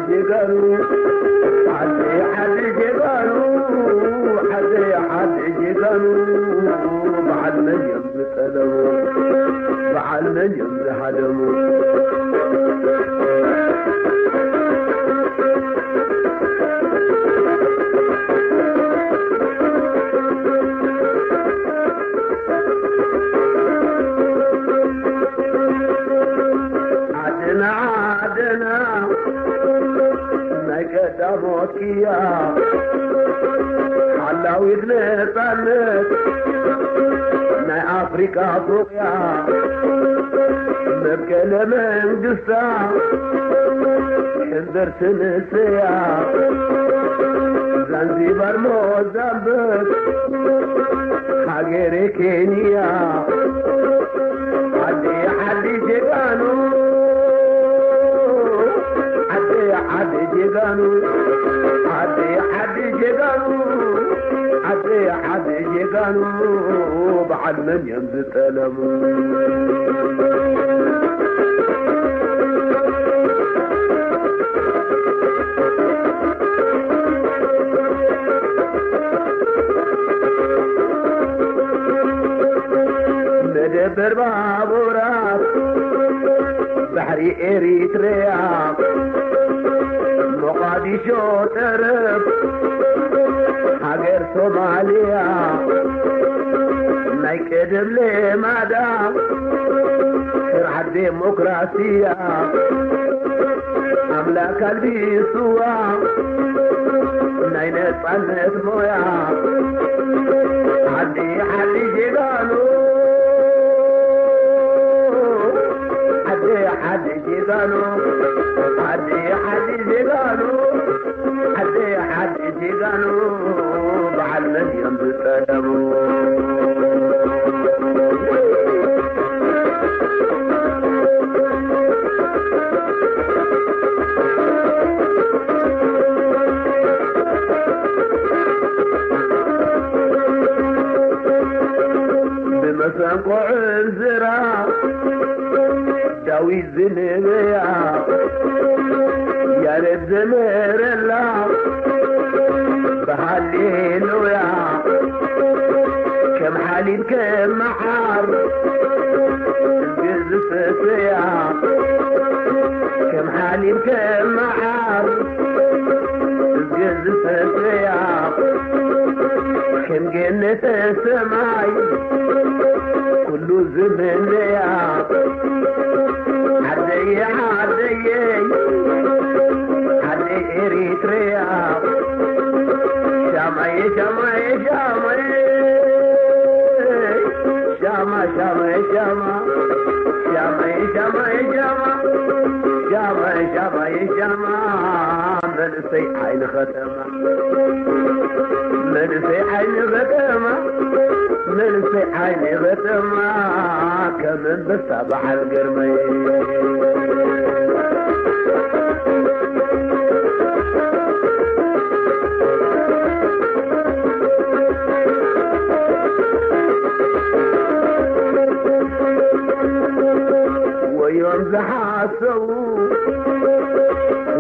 ጀጋኑ ዓደይ ዓዲ ጀጋኑ ዓደይ ዓዲ ጀጋኑ በዓል መን እዮም ዝጠለሙ በዓል መን እዮም ዝሃደሙ። ዓድና ዓድና ናይ ቀዳሞት ክያ ሓላዊት ነፃነት ናይ ኣፍሪካ ፎቅያ መብቀለ መንግስታ ሕንድርቲ ንስያ ዛንዚባር ሞዛምብክ ሃገረ ኬንያ ዓዲ ዓዲ ጀጋኑ ዓዲ ዓዲ ጀጋኑ ዓዲ ዓዲ ጀጋኑ ዓዲ ዓዲ ጀጋኑ በዓል መን እዮም ዝጠለሙ። መደበር ባቡራት ባሕሪ ኤሪትርያ ሞቓዲሾ ጠረፍ ሃገር ሶማልያ ናይ ቀደም ልማዳ ስርዓት ዴሞክራስያ ኣምላክ ኣልቢስዋ ናይ ነፃነት ሞያ ዓዲ ዓዲ ጀጋኑ ዓዲ ዓዲ ጀጋኑ ዓዲ ዓዲ ጀጋኑ ዓዲ ዓዲ ጀጋኑ በዓል መን እዮም ዝጠለሙ። ብመሰንቆ ዕንዝራ ዳዊት ዝንበያ ያሬድ ዘመረላ ብሃሌሉያ ከም ሓሊብ ከም መዓር ዝሰተያ ከም ሓሊብ ከም መዓር ዝሰተያ ከም ገነተ ሰማይ ኩሉ ዝምነያ ዓደየ ዓደየ ዓደይ ኤሪትርያ ሻማየ ሻማየ ሻማየ ሻማ ሻማየ ሻማ ሻማየ ሻማየ ሻማ ሻማየ ሻማየ ሻማ መንእሰይ ዓይኒ ከተማ መንእሰይ ዓይኒ ከተማ መንእሰይ ዓይኒ ከተማ ከም ኣንበሳ በዓል ግርመይ ወዮም ዝሓሰቡ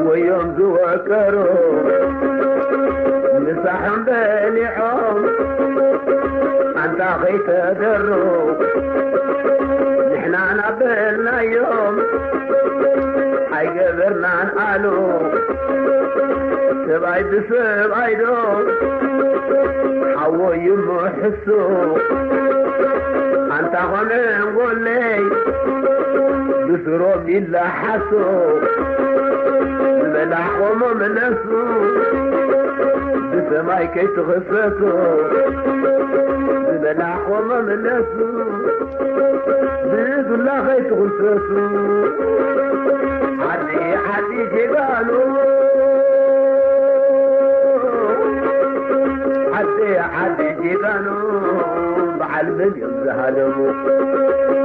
ወዮም ዝወቀሩ ምሳሕም በሊዖም ኣንታ ኸይተደሩ ንሕና ናበልናዮም ኣይገበርናን ኣሉ ሰብኣይ ብሰብኣይ ዶ ሓወዩ ምሕሱ ኣንታ ኾነ እንጎለይ ብስሮም ይላሓሱ ዝበላሕኾሞ ምለሱ ብሰማይ ከይትኽሰሱ ዝበላሕኾሞ ምለሱ ብዱላ ከይትኽሰሱ ዓዲ ዓዲ ጀጋኑ ዓዲ ዓዲ ጀጋኑ በዓል መን እዮም ዝሃደሙ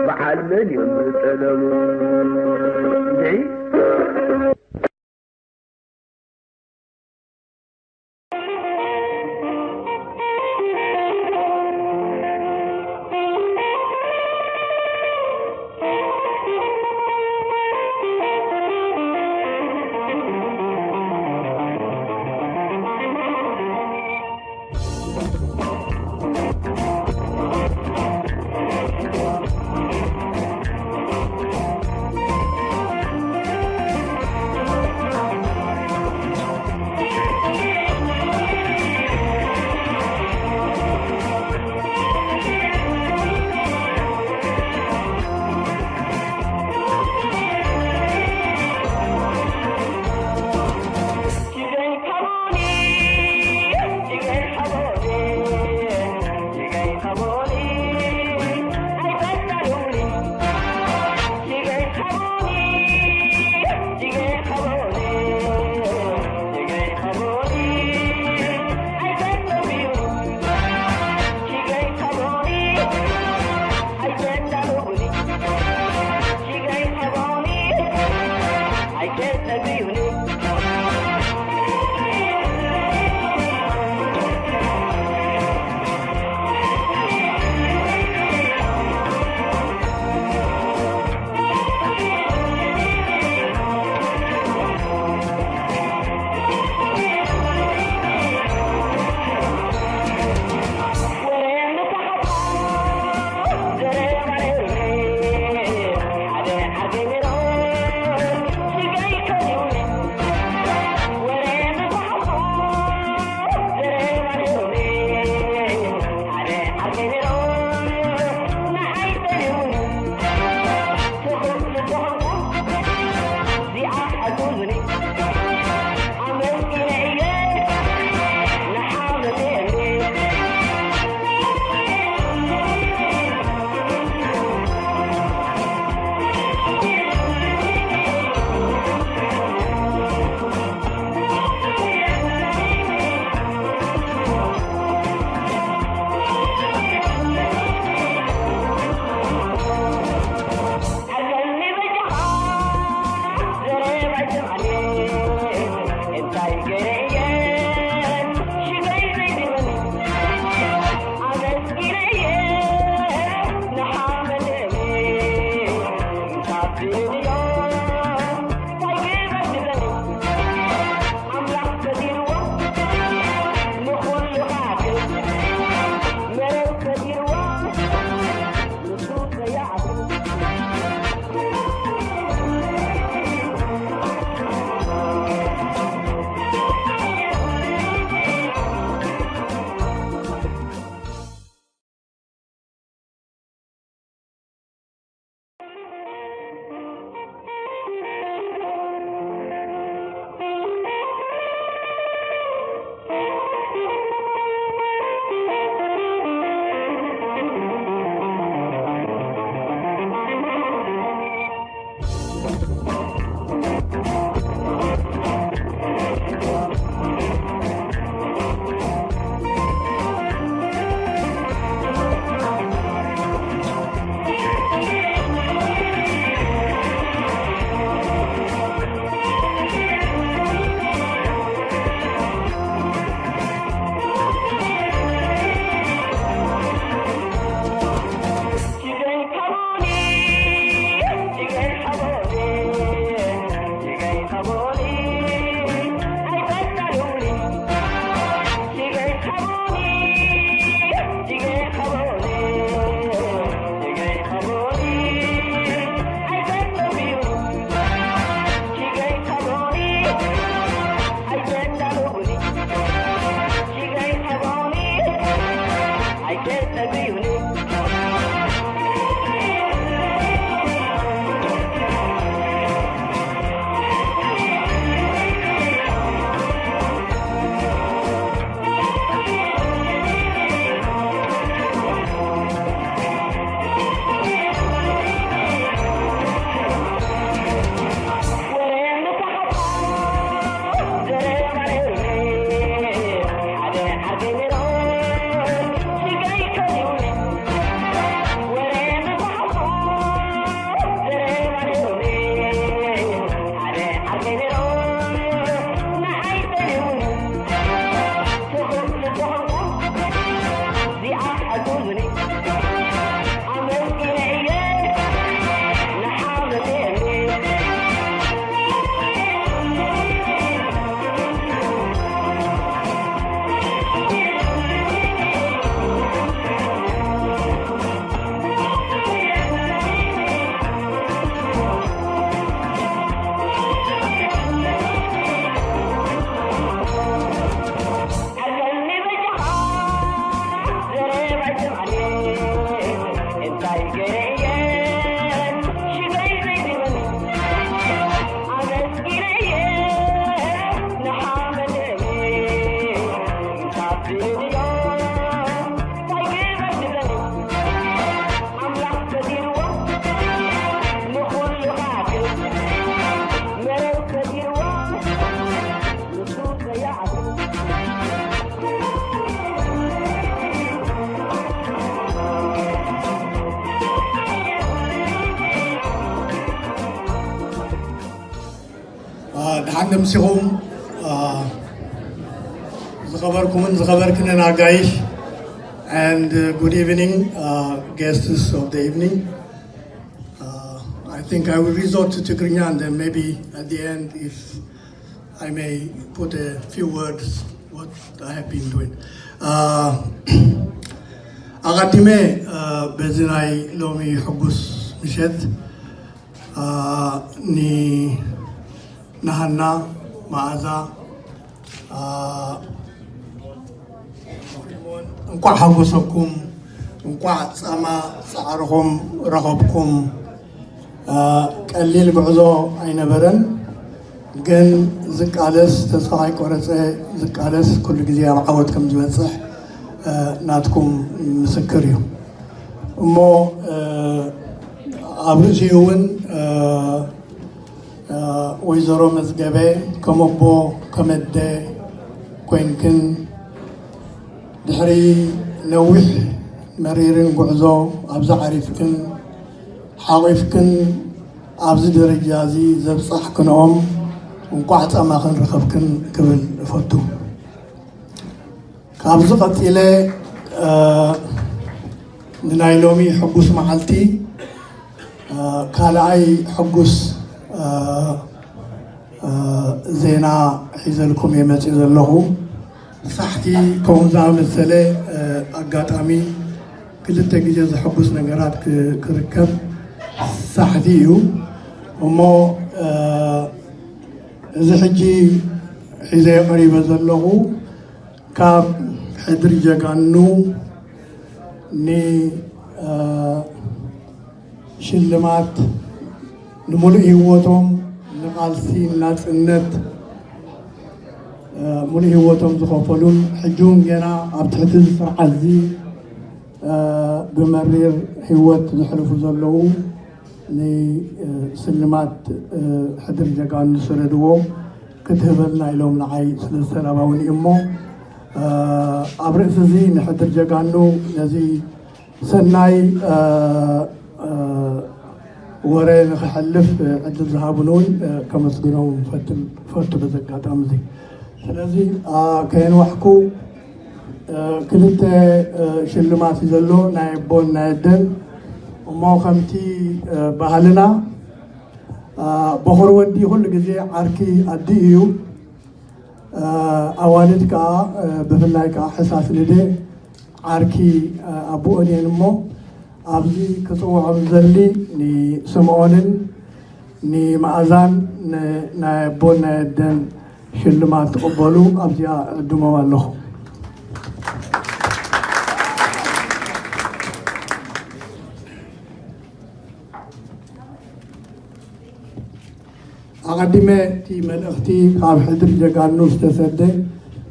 በዓል መን እዮም ዝጠለሙ እንድዒ ደሓን ደምሲኹም። ዝኸበርኩምን ዝኸበርክንን ኣጋይሽ፣ and uh, good evening, uh, guests of the evening. Uh, I think I will resort to Tigrinya, and then maybe at the end, if I may put a few words, what I have been doing. Uh, ኣቐዲመ በዚ ናይ ሎሚ ሕጉስ ምሸት ንናሃና መኣዛ እንኳዕ ሓጎሰኩም፣ እንኳዕ ፃማ ፃዕርኹም ረኸብኩም። ቀሊል ጉዕዞ ኣይነበረን፣ ግን ዝቃለስ ተስፋ ኣይቆረፀ ዝቃለስ ኩሉ ግዜ ኣብ ዓወት ከም ዝበፅሕ ናትኩም ምስክር እዩ። እሞ ኣብ ርእሲኡ እውን ወይዘሮ መዝገበ ከም ኣቦ ከም ኣደ ኮይንክን ድሕሪ ነዊሕ መሪርን ጉዕዞ ኣብዚ ዓሪፍክን ሓቒፍክን ኣብዚ ደረጃ እዚ ዘብጻሕክንኦም እንቋዕ ጻማኽን ረኸብክን ክብል እፈቱ። ካብዚ ቀጺለ ንናይ ሎሚ ሕጉስ መዓልቲ ካልኣይ ሕጉስ ዜና ሒዘልኩም እየ መፂኡ ዘለኹ። ሳሕቲ ከምኡ ዝኣመሰለ ኣጋጣሚ ክልተ ግዜ ዘሐጉስ ነገራት ክርከብ ሳሕቲ እዩ። እሞ እዚ ሕጂ ሒዘ ቀሪበ ዘለኹ ካብ ሕድሪ ጀጋኑ ንሽልማት ንምሉእ ህይወቶም ንቓልሲ ናጽነት ምሉእ ህይወቶም ዝኸፈሉን ሕጂ እውን ገና ኣብ ትሕቲ እዚ ስርዓት እዚ ብመሪር ህይወት ዘሕልፉ ዘለዉ ንስልማት ሕድሪ ጀጋኑ ዝሰደድዎ ክትህበልና ኢሎም ንዓይ ስለ ዝተላባውኒ እሞ ኣብ ርእሲ እዚ ንሕድሪ ጀጋኑ ነዚ ሰናይ ወረ ንኽሕልፍ ዕድል ዝሃቡን እውን ከመስግኖም ፈቱ በዚ ኣጋጣሚ እዚ። ስለዚ ከየንዋሕኩ ክልተ ሽልማት እዩ ዘሎ፣ ናይ ኣቦን ናይ ኣደን። እሞ ከምቲ ባህልና በኹሪ ወዲ ኩሉ ግዜ ዓርኪ ኣዲ እዩ። ኣዋልድ ከዓ ብፍላይ ከዓ ሕሳስ ልደ ዓርኪ ኣቦኦን እየን እሞ ኣብዚ ክፅውዖም ዘሊ ንስምኦንን ንመኣዛን ናይ ኣቦን ናይ ኣደን ሽልማት ትቕበሉ ኣብዚኣ ዕድሞም ኣለኹ። ኣቐዲመ እቲ መልእኽቲ ካብ ሕድሪ ጀጋኑ ዝተሰደ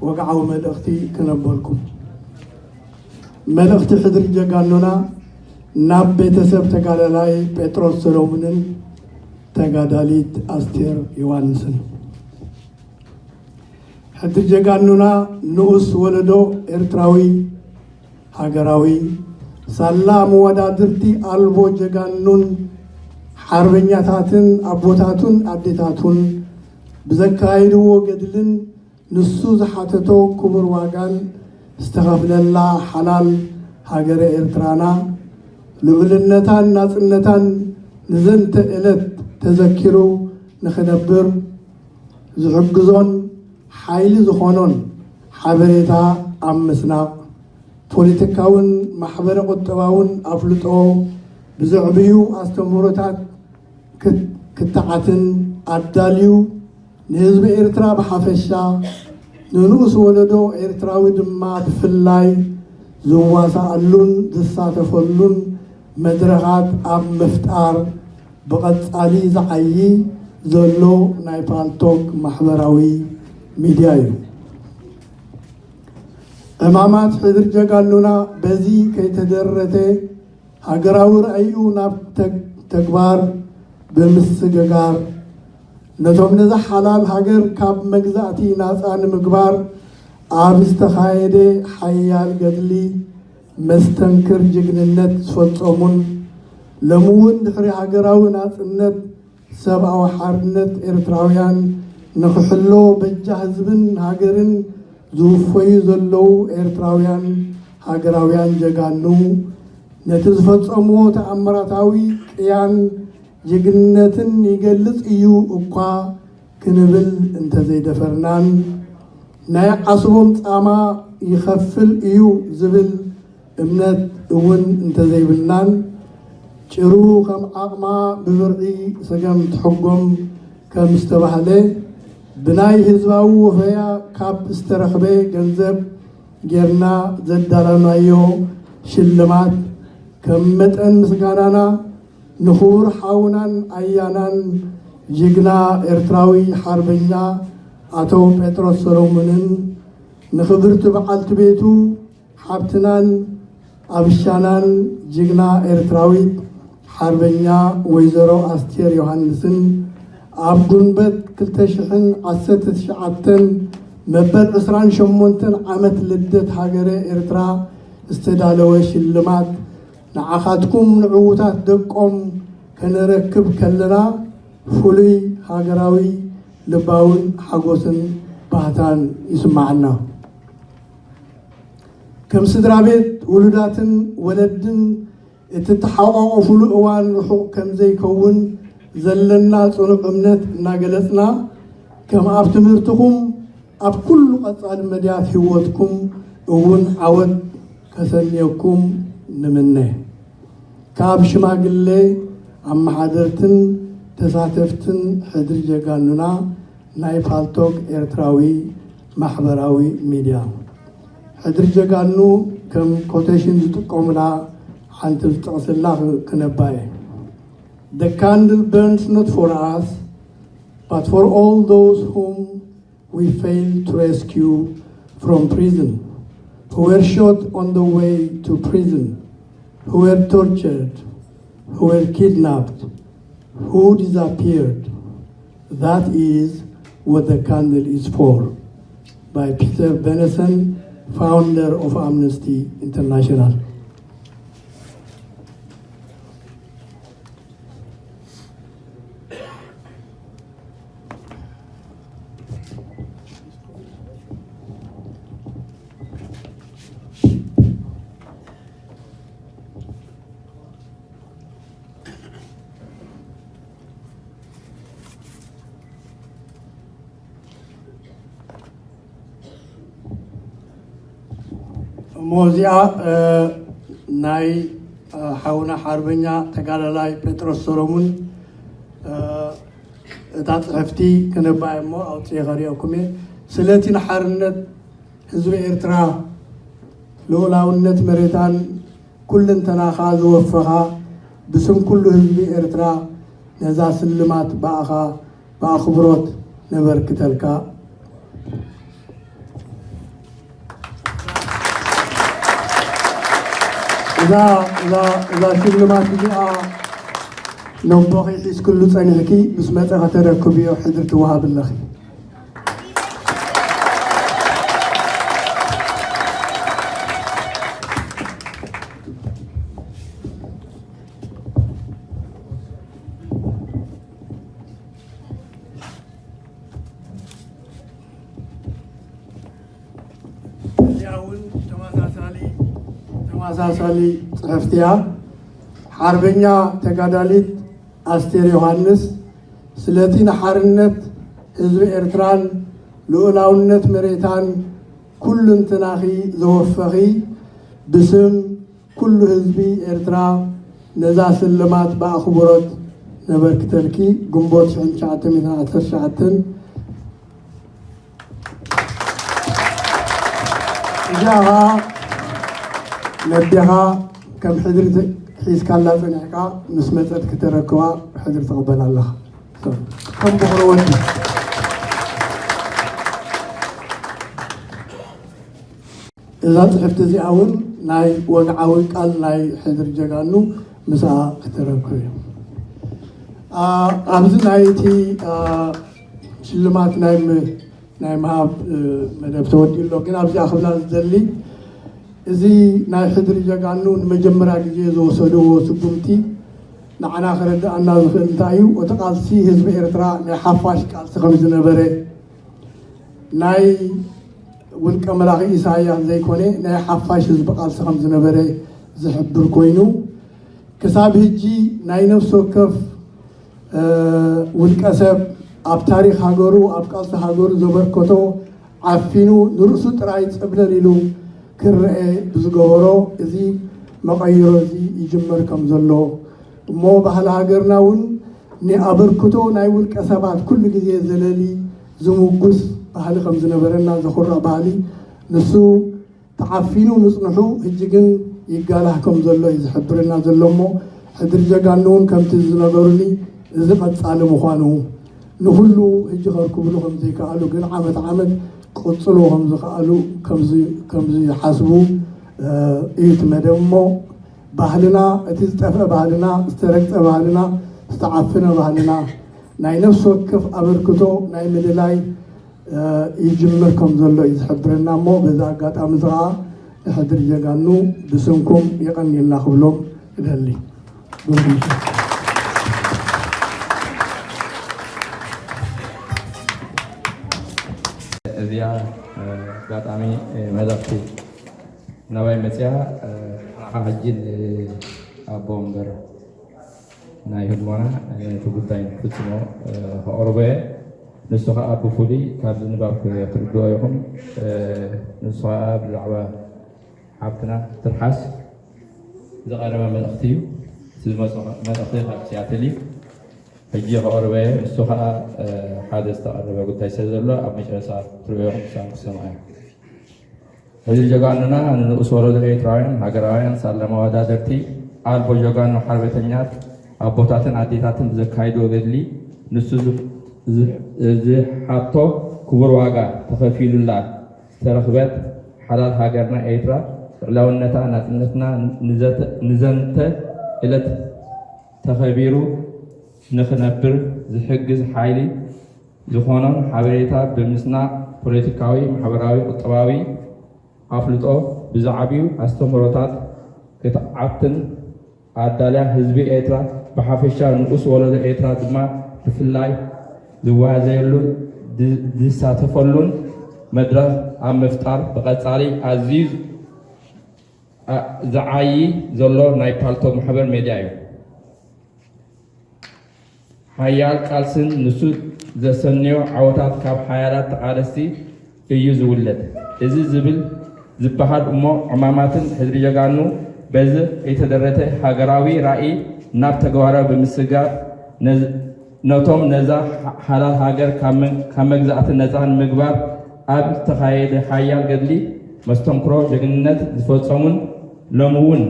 ወግዓዊ መልእኽቲ ክነበልኩም። መልእኽቲ ሕድሪ ጀጋኑና ናብ ቤተሰብ ተጋዳላይ ጴጥሮስ ሰሎሙንን ተጋዳሊት ኣስቴር ዮሃንስን። ሕድሪ ጀጋኑና ንኡስ ወለዶ ኤርትራዊ ሃገራዊ ሳላ መወዳድርቲ ኣልቦ ጀጋኑን ሓርበኛታትን ኣቦታቱን ኣዴታቱን ብዘካየድዎ ገድልን ንሱ ዝሓተቶ ክቡር ዋጋን ዝተኸፍለላ ሓላል ሃገረ ኤርትራና ልዑልነታን ናጽነታን ንዘንተ ዕለት ተዘኪሩ ንኽነብር ዝሕግዞን ሓይሊ ዝኾኖን ሓበሬታ ኣብ ምስናቕ፣ ፖለቲካውን ማሕበረ ቁጠባውን ኣፍልጦ ብዘዕብዩ ኣስተምህሮታት ክተዓትን ኣዳልዩ ንህዝቢ ኤርትራ ብሓፈሻ ንንኡስ ወለዶ ኤርትራዊ ድማ ብፍላይ ዝዋሳኣሉን ዝሳተፈሉን መድረኻት ኣብ ምፍጣር ብቐጻሊ ዝዓዪ ዘሎ ናይ ፓልቶክ ማሕበራዊ ሚድያ እዩ። ዕማማት ሕድር ጀጋኑና በዚ ከይተደረተ ሃገራዊ ራእዩ ናብ ተግ-፣ ተግባር ብምስግጋር ነቶም ነዛ ሓላል ሃገር ካብ መግዛእቲ ናጻ ንምግባር ኣብ ዝተኻየደ ሓያል ገድሊ መስተንክር ጅግንነት ዝፈጸሙን ሎሚ እውን ድሕሪ ሃገራዊ ናጽነት ሰብኣዊ ሓርነት ኤርትራውያን ንኽሕሎ በጃ ህዝብን ሃገርን ዝውፈዩ ዘለዉ ኤርትራውያን ሃገራውያን ጀጋኑ ነቲ ዝፈጸምዎ ተኣምራታዊ ቅያን ጅግንነትን ይገልጽ እዩ እኳ ክንብል እንተዘይደፈርናን ናይ ዓስቦም ጻማ ይኸፍል እዩ ዝብል እምነት እውን እንተዘይብልናን ጭሩ ከም ዓቕማ ብብርዒ ሰገም ትሕጎም ከም ዝተባህለ ብናይ ህዝባዊ ወፈያ ካብ ዝተረኽበ ገንዘብ ጌርና ዘዳለናዮ ሽልማት ከም መጠን ምስጋናና ንኽቡር ሓውናን ኣያናን ጅግና ኤርትራዊ ሓርበኛ ኣቶ ጴጥሮስ ሰሎሙንን ንኽብርቲ በዓልቲ ቤቱ ሓብትናን ኣብሻናን ጅግና ኤርትራዊት ሓርበኛ ወይዘሮ ኣስቴር ዮሃንስን ኣብ ጉንበት ክልተ ሽሕን ዓሰርተ ትሽዓተን መበል ዕስራን ሸሞንተን ዓመት ልደት ሃገረ ኤርትራ ዝተዳለወ ሽልማት ንዓኻትኩም ንዕዉታት ደቆም ከነረክብ ከለና ፍሉይ ሃገራዊ ልባውን ሓጎስን ባህታን ይስምዓና። ከም ስድራ ቤት ውሉዳትን ወለድን እትተሓቋቆፉሉ እዋን ርሑቕ ከም ዘይከውን ዘለና ጽኑዕ እምነት እናገለጽና ከም ኣብ ትምህርትኹም ኣብ ኩሉ ቀጻሊ መድያት ህይወትኩም እውን ዓወት ከሰንየኩም ንምነ። ካብ ሽማግለ ኣመሓደርትን ተሳተፍትን ሕድሪ ጀጋኑና ናይ ፓልቶክ ኤርትራዊ ማሕበራዊ ሚድያ። ሕድሪ ጀጋኑ ከም ኮቴሽን ዝጥቀሙላ ሓንቲ ዝጠቕስላ ክነባየ። The candle burns not for us, but for all those whom we failed to rescue from prison, who were shot on the way to prison, who were tortured, who were kidnapped, who disappeared. That is what the candle is for. By Peter Benenson, founder of Amnesty International. እሞ እዚኣ፣ እ፣ ናይ፣ እ፣ ሓውና ሓርበኛ ተጋዳላይ ጴጥሮስ ሰሎሙን፣ እ፣ እታ ጽሕፍቲ ክነባይ እሞ ኣውጽኤ ከርእየኩም እየ። ስለቲ ንሓርነት ህዝቢ ኤርትራ ልኡላውነት መሬታን ኩልንተናኻ ዝወፈኻ ብስም ኩሉ ህዝቢ ኤርትራ ነዛ ስልማት ብኣኻ ብኣኽብሮት ነበርክተልካ። እዛ፣ እዛ፣ እዛ ሽልማት እዚኣ ነቦኺ ሒዝክሉ ጸኒሕኪ ምስ መጸ ከተረክብዮ ሕድሪ ትወሃብ ኣለኺ። እዚኣ እውን ተመሳሳሊ፣ ተመሳሳሊ ጽሕፍቲ እያ። ሓርበኛ ተጋዳሊት ኣስቴር ዮሃንስ፣ ስለቲ ንሓርነት ህዝቢ ኤርትራን ልኡላውነት መሬታን ኩልንትናኺ ዘወፈኺ፣ ብስም ኩሉ ህዝቢ ኤርትራ ነዛ ስልማት ብኣኽብሮት ነበርክተልኪ። ግንቦት ሽሕን ትሽዓተ ሚእትን ዓሰርተ ትሽዓተን እዚኣ ኸኣ ነዴኻ ከም ሕድሪ ተ-፣ ሒዝካላ ጸኒሕካ ምስ መጸት ክተረክባ ሕድሪ ትቕበል ኣለኻ። ከም በኹሪ ወዲ። እዛ ጽሕፍቲ እዚኣ እውን ናይ ወግዓዊ ቃል ናይ ሕድሪ ጀጋኑ ምስኣ ክተረክብ እዩ። ኣ፣ ኣብዚ ናይ እቲ፣ ኣ፣ ሽልማት ናይ ም-፣ ናይ ምሃብ፣ እ፣ መደብ ተወዲኡ ኣሎ። ግን ኣብዚኣ ክብላ ዝደሊ፣ እዚ ናይ ሕድሪ ጀጋኑ ንመጀመርያ ግዜ ዝወሰድዎ ስጉምቲ ንዓና ከረድኣና ዝኽእል እንታይ እዩ? እቲ ቃልሲ ህዝቢ ኤርትራ ናይ ሓፋሽ ቃልሲ ከም ዝነበረ፣ ናይ ውልቀ መላኺ ኢሳያስ ዘይኮነ ናይ ሓፋሽ ህዝቢ ቃልሲ ከም ዝነበረ ዝሕብር ኮይኑ፣ ክሳብ ሕጂ ናይ ነፍሲ ወከፍ፣ እ፣ ውልቀ ሰብ ኣብ ታሪኽ ሃገሩ፣ ኣብ ቃልሲ ሃገሩ ዘበርከቶ ዓፊኑ ንርእሱ ጥራይ ጽብለል ኢሉ ክረአ ብዝገበሮ፣ እዚ መቐይሮ እዚ ይጅመር ከም ዘሎ እሞ፣ ባህሊ ሃገርና እውን ንኣበርክቶ ናይ ውልቀ ሰባት ኩሉ ግዜ ዘለሊ ዝምጉስ ባህሊ ከም ዝነበረና ዘኹርዕ ባህሊ፣ ንሱ ተዓፊኑ ምጽንሑ ሕጂ ግን ይጋላህ ከም ዘሎ እዩ ዝሕብረና ዘሎ እሞ፣ ሕድሪ ጀጋኑ እውን ከምቲ ዝነገሩኒ፣ እዚ ቀጻሊ ምዃኑ፣ ንኹሉ ሕጂ ከርክብሉ ከም ዘይከኣሉ፣ ግን ዓመት ዓመት ክቕጽሉ ከም ዝኸኣሉ፣ ከም ዝ-፣ ከም ዝሓስቡ፣ እ፣ እዩ እቲ መደብ እሞ፣ ባህልና፣ እቲ ዝጠፍአ ባህልና፣ ዝተረግጸ ባህልና፣ ዝተዓፈነ ባህልና፣ ናይ ነፍሲ ወከፍ ኣበርክቶ ናይ ምልላይ፣ እ፣ ይጅምር ከም ዘሎ እዩ ዝሕብረና እሞ፣ በዚ ኣጋጣሚ እዚ ኸዓ ንሕድሪ ጀጋኑ ብስምኩም የቐንየልና ክብሎም እደሊ። እዚኣ፣ እ፣ ኣጋጣሚ፣ እ፣ መልእኽቲ ናባይ መፅያ፣ እ፣ ንዓኻ ሕጂ ንኣቦ ወንበር ናይ ህድሞና ነቲ ጉዳይ ንክፍፅሞ፣ እ፣ ከቕርቦ እየ። ንሱ ከዓ ብፍሉይ ካብዚ ንባብ ክትርድኦ ኢኹም። እ፣ ንሱ ከዓ ብዛዕባ ሓብትና ትርሓስ ዝቐረበ መልእኽቲ እዩ። እቲ ዝመፅኦ መልእኽቲ ካብ ሲያትል እዩ። ሕጂ ከቕርቦ እየ። ንሱ ከዓ፣ እ፣ ሓደ ዝተቐረበ ጉዳይ ስለ ዘሎ ኣብ መጨረሻ ክትሪኦ ኢኹም፣ ንሳን ክሰምዖ እዮም። ሕድሪ ጀጋኑና ንንኡስ ወለዶ ኤርትራውያን ሃገራውያን ሳላ መወዳድርቲ ኣልቦ ጀጋኑ ሓርበተኛት ኣቦታትን ኣዴታትን ብዘካይድዎ ገድሊ ንሱ ዝ-፣ ዝ-፣ ዝሓቶ ክቡር ዋጋ ተኸፊሉላ ዝተረኽበት ሓላል ሃገርና ኤርትራ ልዕላውነታ ናጽነትና ንዘተ-፣ ንዘንተ ዕለት ተኸቢሩ ንኽነብር ዝሕግዝ ሓይሊ ዝኾኖም ሓበሬታ ብምስናቕ ፖለቲካዊ፣ ማሕበራዊ፣ ቁጠባዊ ኣፍልጦ ብዝዓብዩ ኣስተምህሮታት ክትዓትን ኣዳልያ ህዝቢ ኤርትራ ብሓፈሻ ንኡስ ወለዶ ኤርትራ ድማ ብፍላይ ዝወሃዘየሉን ዝ-፣ ዝሳተፈሉን መድረኽ ኣብ ምፍጣር ብቐጻሊ ኣዝዩ ኣ-፣ ዝዓዪ ዘሎ ናይ ፓልቶክ ማሕበር ሜድያ እዩ። ሓያል ቃልስን ንሱ ዘሰንዮ ዓወታት ካብ ሓያላት ተቓለስቲ እዩ ዝውለድ። እዚ ዝብል ዝበሃል እሞ ዕማማትን ሕድሪ ጀጋኑ በዚ ከይተደረተ ሃገራዊ ራእይ ናብ ተግባራዊ ብምስጋር ነዝ-፣ ነቶም ነዛ ሓ-፣ ሓላል ሃገር ካብ መ-፣ ካብ መግዛእቲ ነጻ ንምግባር ኣብ ዝተኻየደ ሓያል ገድሊ መስተንክሮ ጅግንነት ዝፈጸሙን ሎሚ እውን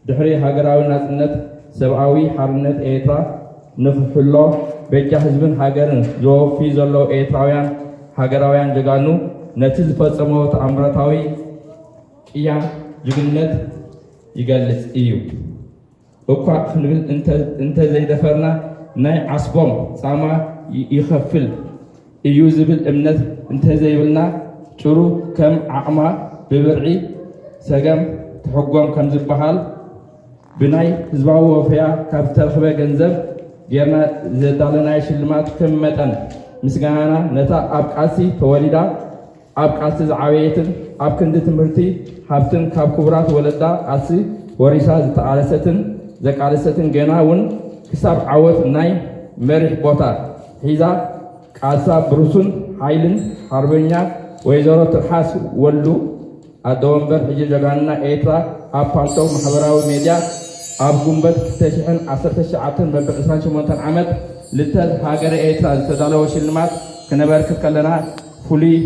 ድሕሪ ሃገራዊ ናጽነት ሰብኣዊ ሓርነት ኤርትራ ንኽሕሎ በጃ ህዝብን ሃገርን ዘወፍዩ ዘለዉ ኤርትራውያን ሃገራውያን ጀጋኑ ነቲ ዝፈጸሞ ተኣምራታዊ ቅያ ጅግንነት ይገልጽ እዩ። እኳ ክንብል እንተ-፣ እንተዘይደፈርና ናይ ዓስቦም ጻማ ይ-፣ ይኸፍል እዩ ዝብል እምነት እንተዘይብልና ጭሩ ከም ዓቕማ ብብርዒ ሰገም ትሕጎም ከም ዝበሃል ብናይ ህዝባዊ ወፈያ ካብ ዝተረኽበ ገንዘብ ጌርና ዘዳለናዮ ሽልማት ከም መጠን ምስጋናና ነታ ኣብ ቃልሲ ተወሊዳ ኣብ ቃልሲ ዝዓበየትን ኣብ ክንዲ ትምህርቲ ሃብትን ካብ ክቡራት ወለዳ ቃልሲ ወሪሳ ዝተቓለሰትን ዘቃለሰትን ገና እውን ክሳብ ዓወት ናይ መሪሕ ቦታ ሒዛ ቃልሳ ብርሱን ሓይልን ሓርበኛ ወይዘሮ ትርሓስ ወልዱ ኣደ ወንበር ሕጂ ጀጋኑና ኤርትራ ኣብ ፓልቶክ ማሕበራዊ ሜድያ ኣብ ጉንበት ክልተ ሽሕን ዓሰርተ ትሽዓተን መበል ዕስራን ሸሞንተን ዓመት ልተት ሃገረ ኤርትራ ዝተዳለወ ሽልማት ክነበርክት ከለና ፍሉይ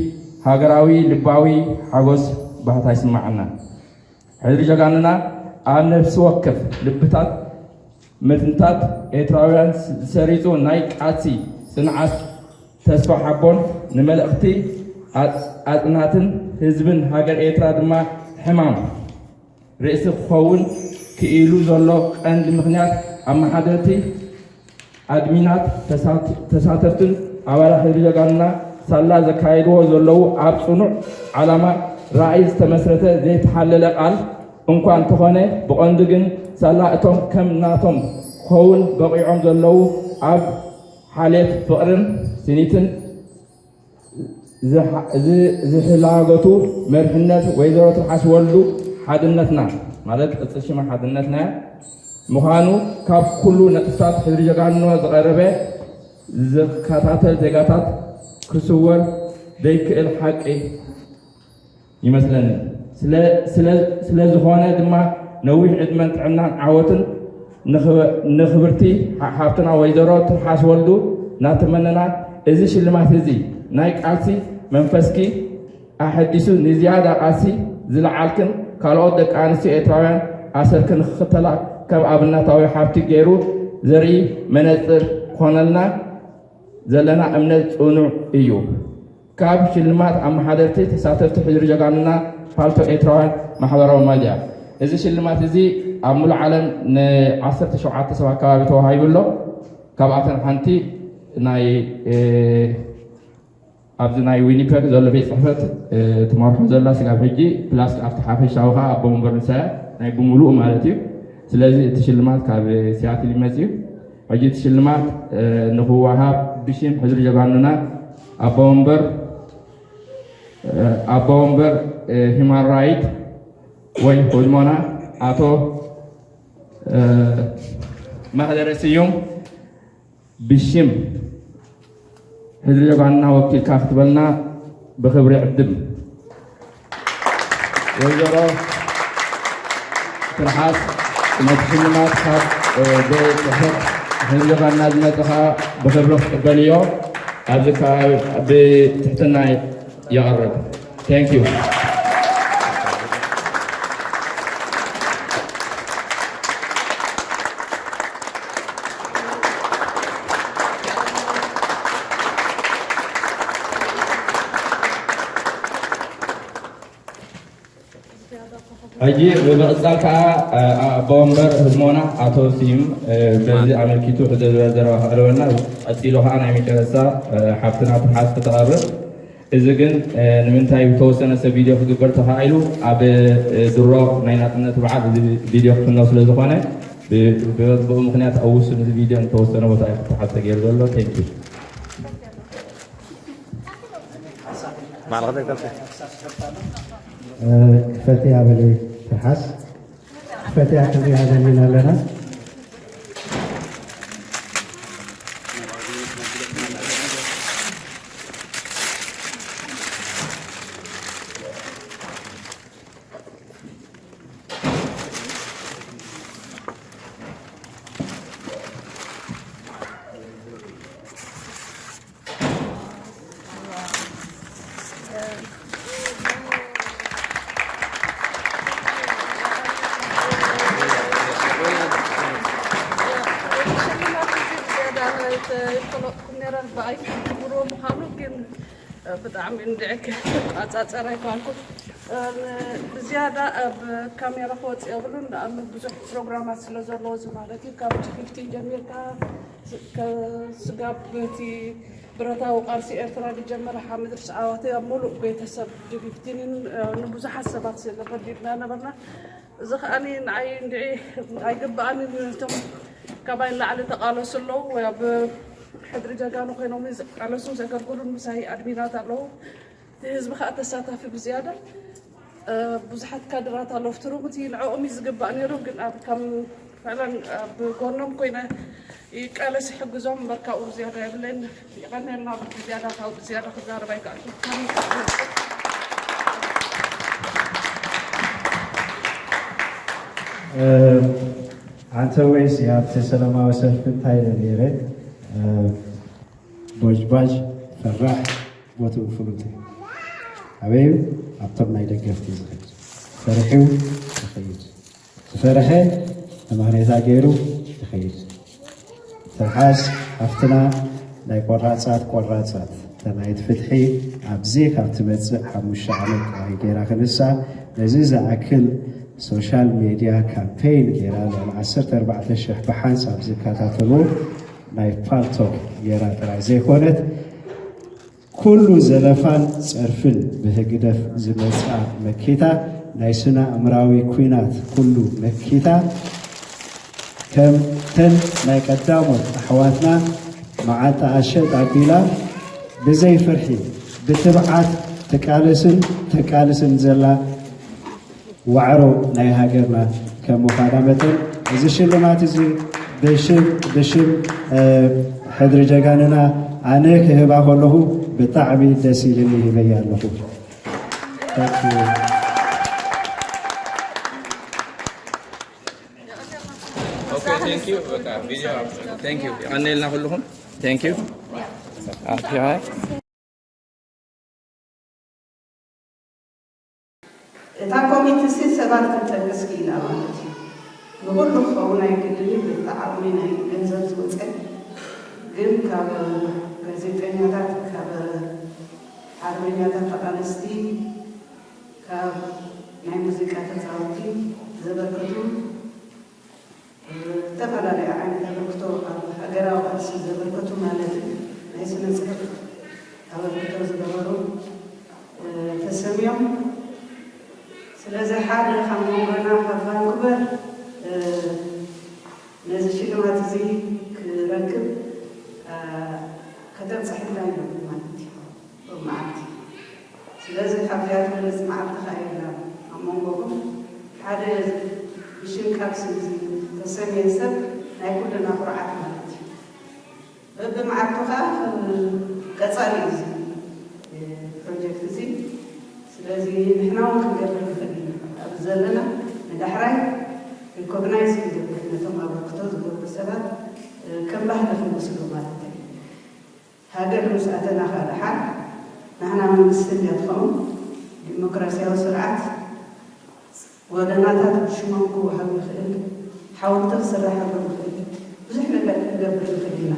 ሃገራዊ ልባዊ ሓጎስ ባህታ ይስምዓና። ሕድሪ ጀጋኑና ኣብ ነፍሲ ወከፍ ልብታት ምትንታት ኤርትራውያን ዝሰሪጹ ናይ ቃልሲ ጽንዓት ተስፋ ሓቦን ንመልእኽቲ ኣጽናትን ህዝብን ሃገር ኤርትራ ድማ ሕማም ርእሲ ክኸውን ክኢሉ ዘሎ ቀንዲ ምኽንያት ኣመሓደርቲ ኣድሚናት ተሳተፍትን ኣባላት ህዝቢ ጀጋኑና ሳላ ዘካየድዎ ዘለዉ ኣብ ጽኑዕ ዓላማ ራእይ ዝተመስረተ ዘይተሓለለ ቃል እንኳ እንተኾነ ብቐንዱ ግን ሳላ እቶም ከም ናቶም ክኸውን በቒዖም ዘለዉ ኣብ ሓልየት ፍቕርን ስኒትን ዝሕላገቱ መርሕነት ወይዘሮ ትርሓስ ወልዱ ሓድነትና ማለት ቅጽል ሽማ ሓድነትና ምዃኑ ካብ ኩሉ ነጥብታት ሕድሪ ጀጋንኖ ዝቐረበ ዝከታተል ዜጋታት ክስወር ዘይክእል ሓቂ ይመስለኒ። ስለዝኾነ ድማ ነዊሕ ዕድመን ጥዕናን ዓወትን ንኽብርቲ ሓፍትና ወይዘሮ ትርሓስ ወልዱ እናተመነና፣ እዚ ሽልማት እዚ ናይ ቃልሲ መንፈስኪ ኣሐዲሱ ንዝያዳ ቃልሲ ዝለዓልክን ካልኦት ደቂ ኣንስትዮ ኤርትራውያን ኣሰርክን ንኽኽተላ ከም ኣብነታዊ ሓብቲ ገይሩ ዘርኢ መነጽር ክኾነልና ዘለና እምነት ጽኑዕ እዩ። ካብ ሽልማት ኣመሓደርቲ ተሳተፍቲ ሕድሪ ጀጋኑና ፓልቶ ኤርትራውያን ማሕበራዊ ሚድያ። እዚ ሽልማት እዚ ኣብ ሙሉእ ዓለም ን ዓሰርተ ሸውዓተ ሰብ ኣከባቢ ተዋሂቡ ኣሎ። ካብኣተን ሓንቲ ናይ ኣብዚ ናይ ዊኒፐግ ዘሎ ቤት ፅሕፈት ትመርሖ ዘላ ስጋብ ሕጂ ፕላስ ኣብቲ ሓፈሻዊ ከዓ ኣቦ መንበር ንሳያ ናይ ብምሉኡ ማለት እዩ። ስለዚ እቲ ሽልማት ካብ ሲያትል ይመፅ እዩ። ሕጂ እቲ ሽልማት ንክወሃብ ብሽም ሕድሪ ጀጋኑና ኣቦ መንበር ኣቦ መንበር ሂማን ራይት ወይ ህዝሞና ኣቶ ማህደረ ስዩም ብሽም ሕድሪ ጀጋኑና ወኪልካ ክትበልና ብክብሪ ዕድም። ወይዘሮ ትርሓስ ነቲ ሽልማት ካብ ቤት ጽሕፈት ሕድሪ ጀጋኑና ዝመጸ ከዓ ብክብሪ ክትቅበልዮ ኣብዚ ከባቢ ብትሕትና የቕርብ። Thank you። ሕጂ ብምቕጻል ከዓ ኣቦ ወንበር ህዝሞና ኣቶ ስዩም በዚ ኣመልኪቱ ሕዘ ዝበለ ዘረባ ከቕርበልና፣ ቀጺሉ ከዓ ናይ መጨረስታ ሓፍትና ትርሓስ ክተቐርብ። እዚ ግን ንምንታይ ብተወሰነ ሰብ ቪድዮ ክግበር ተኻኢሉ፣ ኣብ ድሮ ናይ ናጽነት በዓል እዚ ቪድዮ ክፍኖ ስለ ዝኾነ ብኡ ምኽንያት ኣብ ውሱን እዚ ቪድዮ ንተወሰነ ቦታ እዩ ክተሓዝ ተገይሩ ዘሎ። Thank you። ክፈትያ በሊ ትርሓስ፣ ክፈትያ ክንሪኣ ደሊና ኣለና። ብጣዕሚ እንድዕክ ኣጻጸር ኣይኮንኩን። ብዝያዳ ኣብ ካሜራ ክወጽእ የብሉን። ንኣምን ብዙሕ ፕሮግራማት ስለ ዘለዎ እዚ ማለት እዩ። ካብ ጂ ፊፍቲን ጀሚርካ ስጋብ እቲ ብረታዊ ቃልሲ ኤርትራ ዝጀመረ ሓምድ ርስ ዓዋተ ኣብ ሙሉእ ቤተሰብ ጂ ፊፍቲንን ንብዙሓት ሰባት ረዲድና ነበርና። እዚ ከኣኒ ንዓይ እንድዒ ኣይግብኣንን። እቶም ካባይ ንላዕሊ ተቓለሱ ኣለዉ፣ ወይ ኣብ ሕድሪ ጀጋኑ ኮይኖም ዝቃለሱን ዘገልግሉን ምሳይ ኣድሚናት ኣለዉ። እቲ ህዝቢ ከኣ ተሳታፊ ብዝያዳ ብዙሓት ካድራት ኣለዉ። ፍትሩም እቲ ንዕኦም እዩ ዝግባእ ነይሩ፣ ግን ኣብ ከም ፍዕለን ኣብ ጎኖም ኮይነ ይቃለስ ይሕግዞም እምበር ካብኡ ዝያዳ የብለይን። ይቐንየልና። ዝያዳ ካብኡ ዝያዳ ክዛረብ ኣይከኣልኩን። ኣንተ ወይስ ኣብቲ ሰላማዊ ሰልፊ እንታይ ኢለ ነይረ? ቦጅባጅ ፈራሕ ቦትኡ ፍሉጥ እዩ። ኣበዩ ኣብቶም ናይ ደገፍቲ ዝኸድ ፈሪሑ ይኸይድ። ፈረሐ እማኔታ ገይሩ ይኸይድ። ትርሓስ ሓፍትና ናይ ቆራጻት ቆራጻት ተናይት ፍትሒ ኣብዚ ካብ ትመጽእ ሓሙሽተ ዓመት ጥራይ ገይራ ክንሳ ነዚ ዝኣክል ሶሻል ሜድያ ካምፔይን ገይራ ልዕሊ ዓሰርተ ኣርባዕተ ሽሕ ብሓንሳብ ዝከታተሉ ናይ ፓልቶክ ገይራ ጥራይ ዘይኮነት ኩሉ ዘለፋን ጸርፍን ብህግደፍ ዝመጽኣ መኪታ ናይ ስነ ኣእምራዊ ኲናት ኩሉ መኪታ ከም ተን ናይ ቀዳሞት ኣሕዋትና መዓንጣኣ ሸጥ ኣቢላ ብዘይ ፍርሒ ብትብዓት ትቃለስን ተቃልስን ዘላ ዋዕሮ ናይ ሃገርና ከም ምዃና መጠን እዚ ሽልማት እዚ ብሽም ብሽም ሕድሪ ጀጋንና ኣነ ክህባ ከለኹ ብጣዕሚ ደስ ኢልኒ ሂበያ ኣለኹ። የቐኔልና ኩልኹም። እታ ኮሚትሲ ሰባት ክንጠቅስ ክኢላ ማለት እዩ። ንኹሉ ክኸውን ኣይግድን እዩ። በቲ ዓቕሚ ናይ ገንዘብ ዝወፀ ግን ካብ ጋዜጠኛታት፣ ካብ ሓርበኛታት ተቓለስቲ፣ ካብ ናይ ሙዚቃ ተፃወቲ ዘበርከቱ ዝተፈላለዩ ዓይነት ኣበርክቶ ኣብ ሃገራዊ ቃልሲ ዘበርከቱ ማለት እዩ። ናይ ስነ ፅሑፍ ኣበርክቶ ዝገበሩ ተሰምዮም። ስለዚ ሓደ ካብ መንጎና ካብ ቫንኩቨር ነዚ ሽልማት እዚ ክረክብ ከተብፅሕልና ኢሎም ማለት እዩ። ሎሚ መዓልቲ ስለዚ ካብዚኣ ትበልፅ መዓልቲ ከኣ የላን። ኣብ መንጎኹም ሓደ ብሽም ቃልሲ ዝተሰምየ ሰብ ናይ ኩልና ኩርዓት ማለት እዩ። በብመዓልቱ ከኣ ከም ቀጻሊ እዩ እዚ ፕሮጀክት እዚ። ስለዚ ንሕና እውን ክንገብር ንኽእል ኢና። ኣብዚ ዘለና ንዳሕራይ ሪኮግናይዝ ክንገብር ነቶም ኣበርክቶ ዝገብሩ ሰባት ከም ባህሊ ክንወስዶ ማለት እዩ። ሃገር ምስ ኣተና ከኣ ደሓር ናህና መንግስቲ እንድያ ትኸውን ዲሞክራስያዊ ስርዓት ወገናታት ብሽሞም ክወሃብ ይኽእል፣ ሓወልቲ ክስረሓሎም ይኽእል፣ ብዙሕ ነገር ክንገብር ንኽእል ኢና።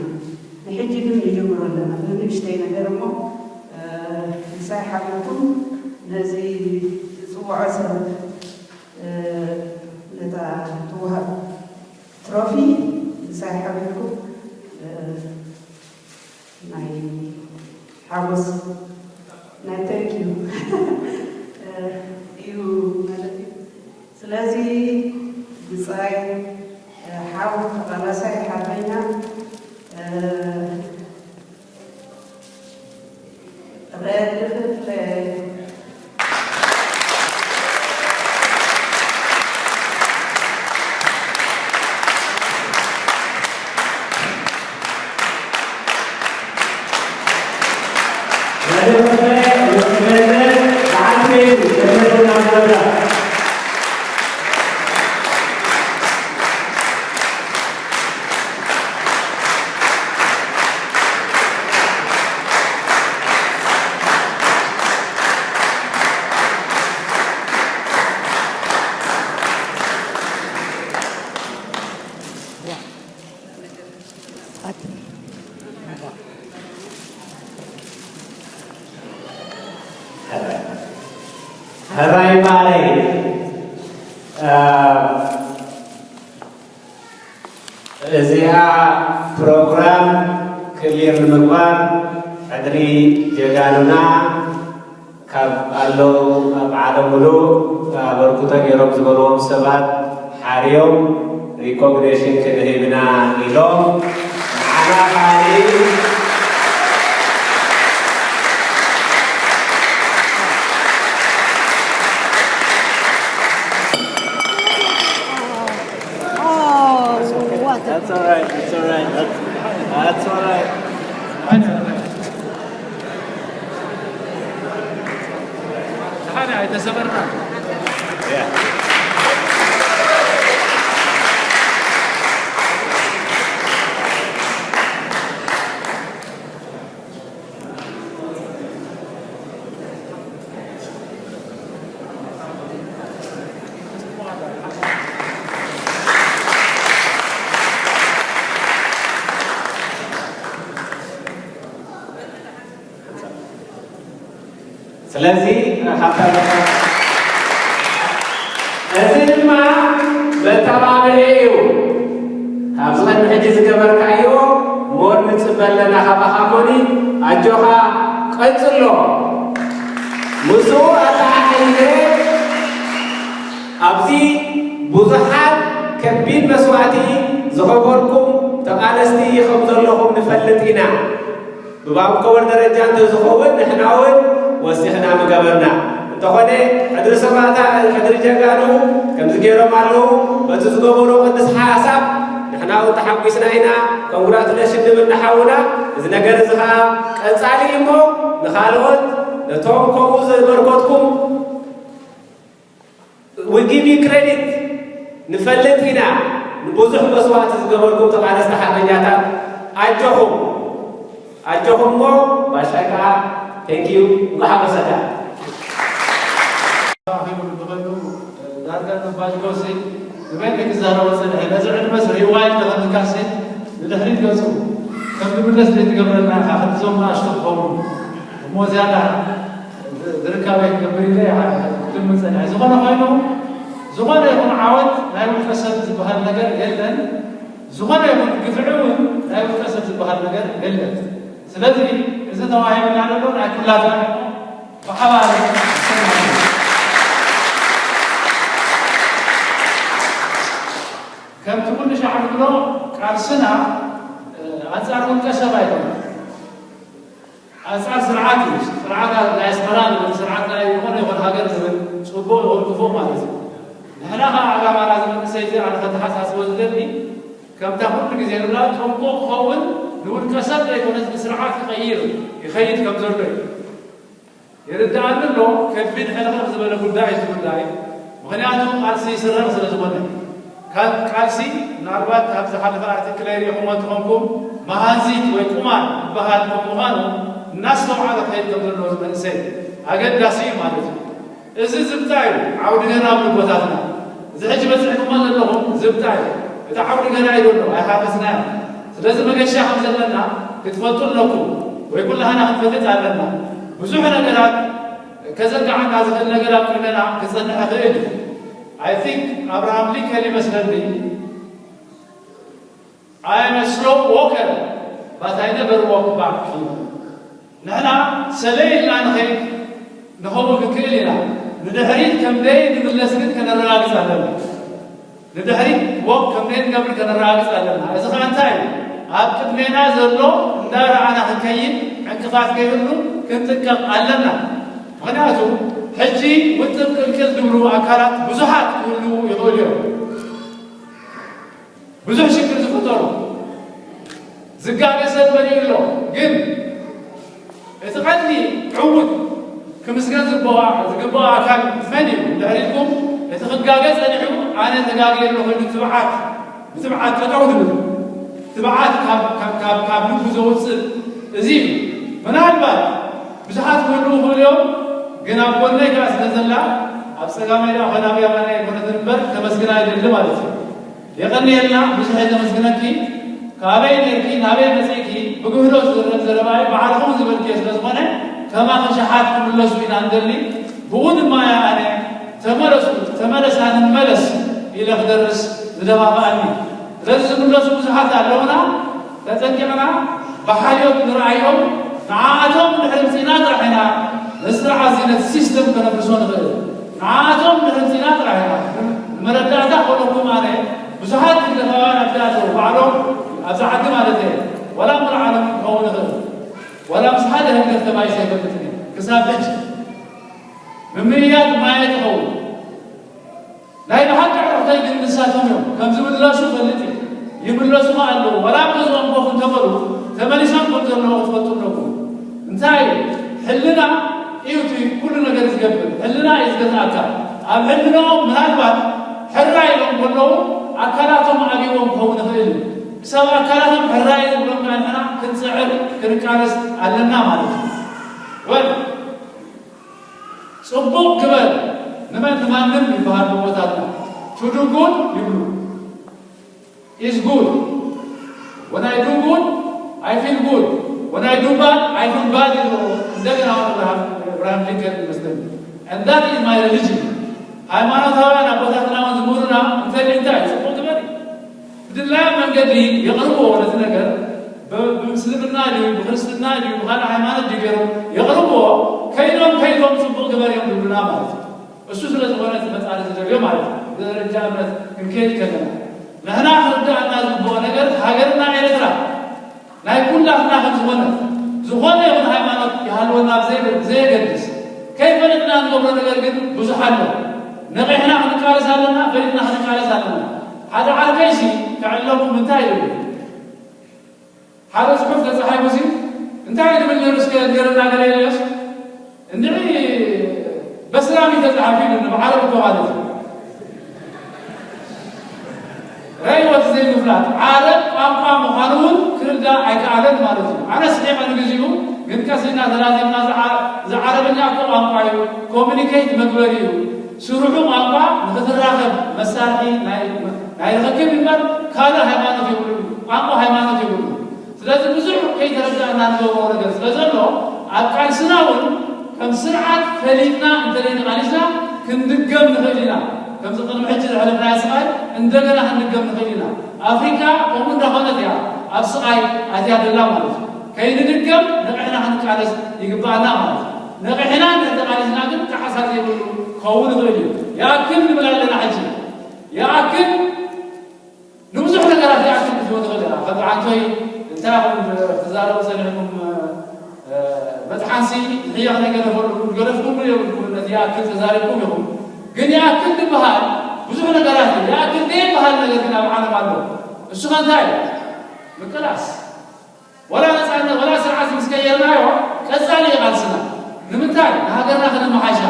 ንሕጂ ግን ንጅምሮ ኣለና ብንእሽተይ ነገር እሞ ምሳይ ሓቢርኩም ነዚ ዝፅውዖ ሰብ ነታ ትወሃብ ትሮፊ ምሳይ ሓቢርኩም ናይ ሓጎስ ናይ thank you እዩ ማለት እዩ። ስለዚ ብፃይ ሓው ተቓላሳይ ሓርበኛ ርኣየኒ ክፍለ ሕራይ እምበኣረይ እዚኣ ፕሮግራም ክሊር ንምግባር ሕድሪ ጀጋኑና ካብ ኣለዉ ኣብ ዓለም ሙሉእ ኣበርክቶ ገይሮም ዝበልዎም ሰባት ሓርዮም ሪኮግኒሽን ክንህብ ኢና ኢሎም ንዓና ከዓኒ That's all right. That's all right. That's, that's all right. ስለዚ ሓሳብ እዚ ድማ መተባብዒ እዩ። ካብዚ ቅድሚ ሕጂ ዝገበርካዮ ሞር ንጽበ ኣለና ካባኻ ኮኒ፣ ኣጆኻ ቀጽሎ። ምስኡ ኣተሓሒዘ ኣብዚ ብዙሓት ከቢድ መስዋእቲ ዝኸፈልኩም ተቓለስቲ ከም ዘለኹም ንፈልጥ ኢና። ብባንኮበር ደረጃ እንተዝኸውን ንሕና እውን ወሲኽና ምገበርና። እንተኾነ ሕድሪ ሰማእታ ሕድሪ ጀጋኑ ከምዚ ገይሮም ኣለዉ። በቲ ዝገበሮ ቅዱስ ሓሳብ ንሕና እውን ተሓጒስና ኢና። ኮንግራቱሌሽን ንብል ንሓውና። እዚ ነገር እዚ ኸዓ ቀጻሊ እዩ እሞ ንኻልኦት ነቶም ከምኡ ዘበርከትኩም we give you credit። ንፈልጥ ኢና ንብዙሕ መስዋእቲ ዝገበርኩም ተቓለስቲ ሓርበኛታት። ኣጆኹም ኣጆኹም እሞ ባሻይ ከዓ thank you። እንኳዕ ሓጎሰካ። ኣኺሉ ንኽእሉ ዳርጋ ነባጅጎሲ ንበይነ ክዛረቦ ጸንሐ። ነዚ ዕድመስ ሪዋይንድ ተኸልካሲ ንድሕሪት ገጹ ከም ዝምለስ ዘይትገብረና ኢኻ። ክንዲዞም ንኣሽቱ ክኸውን እሞ ዝያዳ ዝርካበ ክገብር ኢለ ክግምት ጸኒሐ። ዝኾነ ኮይኑ፣ ዝኾነ ይኹን ዓወት ናይ ውልቀ ሰብ ዝበሃል ነገር የለን። ዝኾነ ይኹን ግፍዒ እውን ናይ ውልቀ ሰብ ዝበሃል ነገር የለን። ስለዚ እዚ ተዋሂብና ዘሎ ናይ ኩላትና ብሓባር ከምቲ ኩሉ ሻዕ ዝብሎ ቃልስና ኣንጻር ውልቀ ሰብ ኣይኮነን። ኣንጻር ስርዓት እዩ። ስርዓት ናይ ኣስመራ ንብል፣ ስርዓት ናይ ዝኾነ ይኹን ሃገር ንብል፣ ጽቡቕ ይኹን ክፉእ ማለት እዩ። ንሕና ኸዓ ዓላማና፣ እዚ መንእሰይ እዚ ኣነ ከተሓሳስቦ ዝደሊ፣ ከምታ ኩሉ ግዜ ንብላ፣ ጥንቁቕ ክኸውን፣ ንውልቀ ሰብ ዘይኮነስ ንስርዓት ክቐይር ይኸይድ ከም ዘሎ እዩ። ይርድኣኒ ኣሎ፣ ከቢድ ሕልኽልኽ ዝበለ ጉዳይ እዩ እቲ ጉዳይ። ምኽንያቱ ቃልሲ ይስረቕ ስለ ዝኾነ። ካብ ቃልሲ ምናልባት ኣብ ዝሓለፈ ኣርቲክለይ ርኢኹሞ እንተኾንኩም መሃንዚት ወይ ቁማር ዝበሃል ከም ምዃኑ እናስተውዓለ ክኸይድ ከም ዘለዎ እዚ መንእሰይ ኣገዳሲ እዩ ማለት እዩ። እዚ ዝብጣ እዩ ዓውዲ ገና ኣብ ልቦታትና። እዚ ሕጂ በጺሕኩሞ ዘለኹም ዝብጣ እዩ። እቲ ዓውዲ ገና እዩ ዘሎ ኣይሓፈስናዮ። ስለዚ መገሻ ከም ዘለና ክትፈልጡ ኣለኩም ወይ ኩላህና ክንፈልጥ ኣለና። ብዙሕ ነገራት ከዘንግዓና ዝኽእል ነገር ኣብ ቅድሜና ክጸንሕ ይኽእል እዩ። I think ኣብርሃም ሊንከን ይመስለኒ I am a slow walker but I never walk back። ንሕና ሰለይ ኢልና ንኸይድ ንኸውን ክንክእል ኢና። ንድሕሪት ከም ደይ ንምለስ ግን ከነረጋግጽ ኣለና። ንድሕሪት ወክ ከም ደይ ንገብር ከነረጋግጽ ኣለና። እዚ ኸዓ እንታይ እዩ? ኣብ ቅድሜና ዘሎ እንዳረኣና ክንከይድ ዕንቅፋት ከይህሉ ክንጥቀቕ ኣለና። ምኽንያቱ ሕጂ ውጥም ቅልቅል ዝብሉ ኣካላት ብዙሓት ክህልዉ ይኽእሉ እዮም። ብዙሕ ሽግር ዝፈጠሩ ዝጋገ ሰብ መሊኡ ኣሎ። ግን እቲ ቀንዲ ዕዉት ክምስገን ዝግበኦ ኣካል መን እዩ? ድሕሪትኩም እቲ ክጋገ ጸኒሑ ኣነ ተጋግየ ኣለኹ ኢሉ ትብዓት ብትብዓት ጠጠው ዝብል ትብዓት ካብ ልቡ ዘውፅእ እዚ እዩ። ምናልባት ብዙሓት ክህልዉ ይኽእሉ እዮም፣ ግን ኣብ ጎነይ ከዓ ስለ ዘላ ኣብ ፀጋመይ ደኣ ኮነ ኣብ የማነይ ኣይኮነትን እምበር ከመስግና ይደሊ ማለት እዩ። የቐንየልና፣ ብዙሕ እየ ዘመስግነኪ። ካበይ ነርኪ ናበይ መፂእኪ ብግህዶ ዝዝረብ ዘረባ እዩ። ባዕልኹም ዝበልክዮ ስለ ዝኾነ ከማኺ ሸሓት ክምለሱ ኢና ንደሊ። ብኡ ድማ እያ ኣነ ተመለሱ፣ ተመለሳ ንመለስ ኢለ ክደርስ ዝደፋፍኣኒ። ስለዚ ዝምለሱ ብዙሓት ኣለውና። ተጠንቂቕና ብሓልዮት ንርኣዮም። ንዓኣቶም እንድሕር ምፂእና ጥራሕ ኢና ነዚ ስርዓት እዚ ነቲ ሲስተም ከነፍርሶ ንኽእል። ንዓኣቶም እንድሕር ምፂእና ጥራሕ ኢና። ንመረዳእታ ክኾነኩም ኣነ ብዙሓት ኢንግሊዛውያን ኣብዚ ኣለዉ ባዕሎም ኣብዚ ዓዲ ማለት እየ። ዋላ ሙሉእ ዓለም ክኸውን ይኽእል። ዋላ ምስ ሓደ ህግደፍ ተባኢሰ ኣይፈልጥን እየ ክሳብ ሕጂ። ምምይያጥ ማየት ይኸውን። ናይ ብሓቂ ኣዕሩኽተይ ግን ንሳቶም እዮም። ከም ዝምለሱ እፈልጥ እየ። ይምለሱ ኸዓ ኣለዉ። ዋላ ኣብ ገዝኦም ኮፍ እንተበሉ ተመሊሶም ከም ዘለዉ ክትፈልጡ ኣለኩም። እንታይ እዩ? ሕልና እዩ እቲ ኩሉ ነገር ዝገብር። ሕልና እዩ ዝገዝኣካ። ኣብ ሕልንኦም ምናልባት ሕራይ ኢሎም ከለዉ ኣካላቶም ኣብይዎም ክኸውን ይኽእል እዩ። ክሳብ ኣካላቶም ሕራይ ዝብሎም ከዓ ንሕና ክንጽዕር ክንቃለስ ኣለና ማለት እዩ። ወል ጽቡቕ ግበር ንመን ንማንም ይበሃል ብቦታትና። To do good ይብሉ። Is good. When I do good, I feel good. When I do bad, I feel bad ይብሉ። እንደገና እውን እብራሃም እብራሃም ሊንከን ይመስለኒ። And that is my religion። ሃይማኖታውያን ኣቦታትና እውን ዝምህሩና እንተልዩ እንታይ እዩ? ጽቡቕ ግበር እዩ። ብድላዮም መንገዲ የቕርብዎ ነቲ ነገር። ብ- ብምስልምና ድዩ ብክርስትና ድዩ ብካልእ ሃይማኖት ድዩ ገይሮም የቕርብዎ። ከይዶም ከይዶም ጽቡቕ ግበር እዮም ዝብሉና ማለት እዩ። እሱ ስለ ዝኾነ እቲ ፈጣሪ ዝደልዮ ማለት እዩ። ብደረጃ እምነት ክንከይድ ከለና ንሕና ክርዳእና ዝግብኦ ነገር ሃገርና ኤርትራ ናይ ኩላትና ከም ዝኾነ፣ ዝኾነ ይኹን ሃይማኖት ይሃልወና ብዘይ- ብዘየገድስ፣ ከይፈለጥና እንገብሮ ነገር ግን ብዙሕ ኣሎ። ነቒሕና ክንቃለስ ኣለና፣ ፈሊጥና ክንቃለስ ኣለና። ሓደ ዓርከይሲ ከዕለኩም እንታይ ኢሉ? ሓደ ጽሑፍ ተጻሒፉሲ እንታይ እዩ ዝብል ነይሩ እስከ ንገረና ገለ ኢለዮስ እንድዒ በስላም እዩ ተጻሒፉ ኢሉ ብዓረብ እኮ ማለት እዩ። ራእይዎ እቲ ዘይምፍላጥ ዓረብ ቋንቋ ምዃኑ እውን ክርዳእ ኣይከኣለን ማለት እዩ። ኣነ ስሒቐ ንግዚኡ ግን ቀስ ኢልና ተላዚብና እዚ ዓ- እዚ ዓረብኛ እኮ ቋንቋ እዩ፣ ኮሚኒኬት መግበሪ እዩ። ስርሑ ቋንቋ ንክትራኸብ መሳርሒ ናይ ናይ ርኽክብ እምበር ካልእ ሃይማኖት የብሉን። ቋንቋ ሃይማኖት የብሉን። ስለዚ ብዙሕ ከይተረዳእና ንገብሮ ነገር ስለ ዘሎ ኣብ ቃልስና እውን ከም ስርዓት ፈሊጥና እንተዘይተቓሊስና ክንድገም ንኽእል ኢና። ከምዚ ቅድሚ ሕጂ ዘሕለፍናዮ ስቓይ እንደገና ክንድገም ንኽእል ኢና። ኣፍሪካ ከምኡ እንዳኾነት እያ ኣብ ስቓይ ኣትያ ደላ ማለት እዩ። ከይንድገም ነቒሕና ክንቃለስ ይግብኣና ማለት እዩ። ነቒሕና እንተተቓሊስና ግን ጣዕሳ ዘይብሉ ክኸውን ይኽእል እዩ። ይኣክል ንብል ኣለና ሕጂ። ይኣክል ንብዙሕ ነገራት ይኣክል ክትብል ትኽእል ኢኻ። ከም ዓንቶይ እንታይ ኢኹም ክትዛረቡ ጸኒሕኩም? መጥሓንሲ ዝሕየኽ ነገር ይፈልኩም ገደፍኩም የብልኩም። ነቲ ይኣክል ተዛሪብኩም ኢኹም። ግን ይኣክል ዝበሃል ብዙሕ ነገራት እዩ። ይኣክል ዘይበሃል ነገር ግን ኣብ ዓለም ኣሎ። እሱ ከ እንታይ እዩ? ምቅላስ። ወላ ነፃነት ወላ ስርዓት ምስ ቀየርናዮ ቀፃሊ እዩ ቃልስና። ንምንታይ? ንሃገርና ከነመሓይሻ፣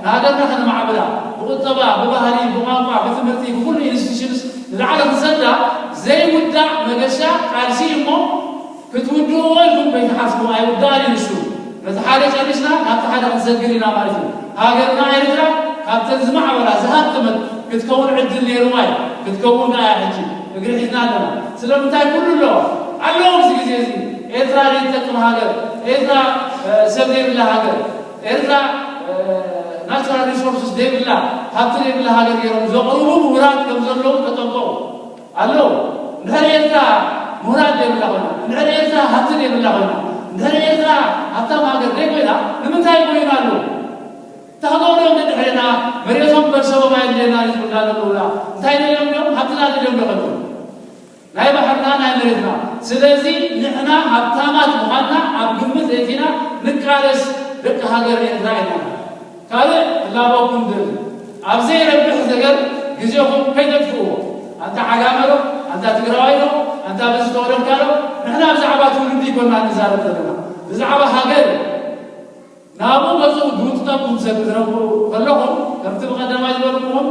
ንሃገርና ከነማዕብላ፣ ብቁጠባ፣ ብባህሊ፣ ብቋንቋ፣ ብትምህርቲ፣ ብኩሉ ኢንስቲትዩሽንስ ንላዕሊ ክንሰዳ ዘይውዳእ መገሻ ቃልሲ እዩ እሞ ክትውድእዎ ኢልኩም ከይትሓስቡ ኣይውዳእን እዩ ንሱ። ነቲ ሓደ ጨሪስና ናብቲ ሓደ ክንሰግር ኢና ማለት እዩ። ሃገርና ኤርትራ ካብተን ዝማዕበላ ዝሃብተመት ክትከውን ዕድል ነይርዋ እዩ። ክትከውን ከኣ ሕጂ እግሪ ሒዝና ኣለና። ስለምንታይ ኩሉ ኣለዋ ኣለዉ ኣብዚ ግዜ እዚ ኤርትራ ዘይትጠቅም ሃገር፣ ኤርትራ ሰብ ዘይብላ ሃገር፣ ኤርትራ ናቹራል ሪሶርስስ ዘይብላ ሃብቲ ዘይብላ ሃገር ገይሮም ዘቕርቡ ምሁራት ከም ዘለዉ ተጠንቀቑ። ኣለዉ። እንድሕር ኤርትራ ምሁራት ዘይብላ ኮይና፣ እንድሕር ኤርትራ ሃብቲ ዘይብላ ኮይና፣ እንድሕር ኤርትራ ሃብታም ሃገር ዘይኮይና ንምንታይ ኮይና ኣለዉ? ተኽገብሮም ደድሕሬና መሬቶም በርሰቦም ኣየድልየና ዝብላ ዘለውላ እንታይ ደልዮም እዮም? ሃብትና ደልዮም ዶ ከለዉ ናይ ባሕርና ናይ መሬትና። ስለዚ ንሕና ሃብታማት ምዃንና ኣብ ግምት ዘእቲና ንቃለስ ደቂ ሃገር ኤርትራ ኢና። ካልእ ክላበወኩም ደሊ ኣብ ዘይረብሕ ነገር ግዜኹም ከይተጥፍእዎ። ኣንታ ዓጋመ ዶ ኣንታ ትግራዋይ ዶ ኣንታ በዚ ተወለድካ ዶ ንሕና ብዛዕባ ትውልዲ ይኮና ንዛረብ ዘለና ብዛዕባ ሃገር ናብኡ ገጹ ዝውጥጠኩም ሰብ ክትረኽቡ ከለኹም ከምቲ ብቐዳማይ ዝበልኩኹም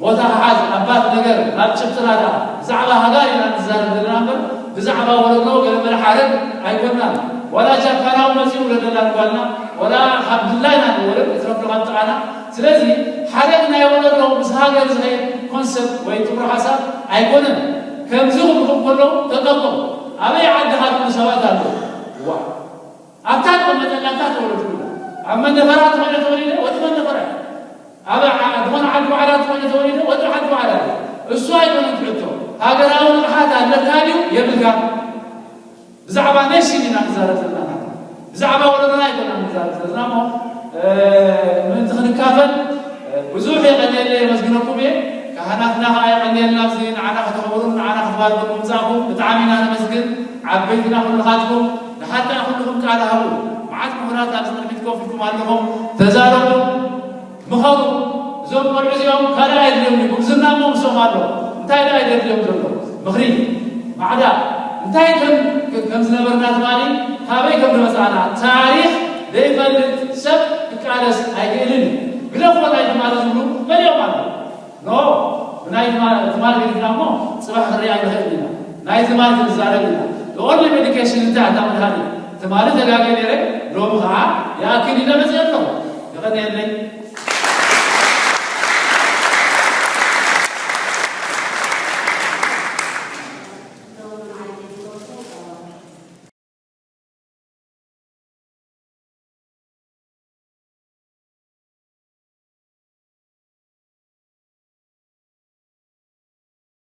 ቦታ ክሓዝ ኣባት ነገር ናብ ጭብጥና ደኣ ብዛዕባ ሃጋር ኢና ንዛረብ ዘለና እምበር ብዛዕባ ወለዶ ገለመለ ሓረግ ኣይኮናን። ዋላ ጃፓናዊ መጺኡ ውለደላ ንጓልና ዋላ ካብ ድላይና ንወለድ እትረፍዶ ካብ ጥቓና። ስለዚ ሓረግ ናይ ወለዶ ምስ ሃገር ዝኸይድ ኮንሰፕት ወይ ጥሩ ሓሳብ ኣይኮነን። ከምዚ ክብልኹም ከለዉ ተጠንቀቑ። ኣበይ ዓዲ ሃድሙ ሰባት ኣለዉ። ዋ ኣብታ ተቐመጠላ እታ ተወለድኩላ ኣብ መነፈራ ተኾይነ ተወሊደ ወዲ መነፈራ እዩ። ኣብ ዝኾነ ዓዲ ባዕላ ተኾይነ ተወሊደ ወዲ ዓዲ ባዕላ እዩ። እሱ ኣይኮነን ትሕቶ ሃገራዊ ንቕሓት ኣለካ ድዩ የብልካ። ብዛዕባ ኔሽን ኢና ንዛረብ ዘለና ብዛዕባ ወለዶና ኣይኮና ንዛረብ ዘለና እሞ ምእንቲ ክንካፈል ብዙሕ የቐንየለ የመስግነኩም እየ። ካህናትና ከዓ የቐንየልና ኣብዚ ንዓና ከተኽብሩን ንዓና ክትባርኩን ምምፃእኩም ብጣዕሚ ኢና ነመስግን። ዓበይትና ኩልኻትኩም ንሓታ ኩልኹም ቃል ሃቡ። መዓት ምሁራት ኣብዚ ቅድሚት ኮፍ ኢልኩም ኣለኹም ተዛረቡ። ምኸሩ። እዞም ቆልዑ እዚኦም ካልእ ኣየድልዮም እዩ ጉብዝና እሞ ምስኦም ኣሎ። እንታይ ደኣ የድልዮም ዘሎ? ምኽሪ፣ ማዕዳ። እንታይ ከም ከም ዝነበርና ትማሊ ካበይ ከም ዝመፃእና ታሪኽ ዘይፈልጥ ሰብ ክቃለስ ኣይክእልን እዩ። ግደፎ ናይ ትማሊ ዝብሉ መሊኦም ኣለዉ። ኖ ብናይ ትማሊ ገዲፍና እሞ ፅባሕ ክንሪኣ ኣይንኽእልን ኢና። ናይ ትማሊ ክንዛረብ ኢና። The only medication እንታይ ኣታ መድሃኒ ትማሊ ተጋግየ ነይረ ሎሚ ከዓ ይኣክል ኢለ መፅአ ኣለኹ። የቐንየለይ።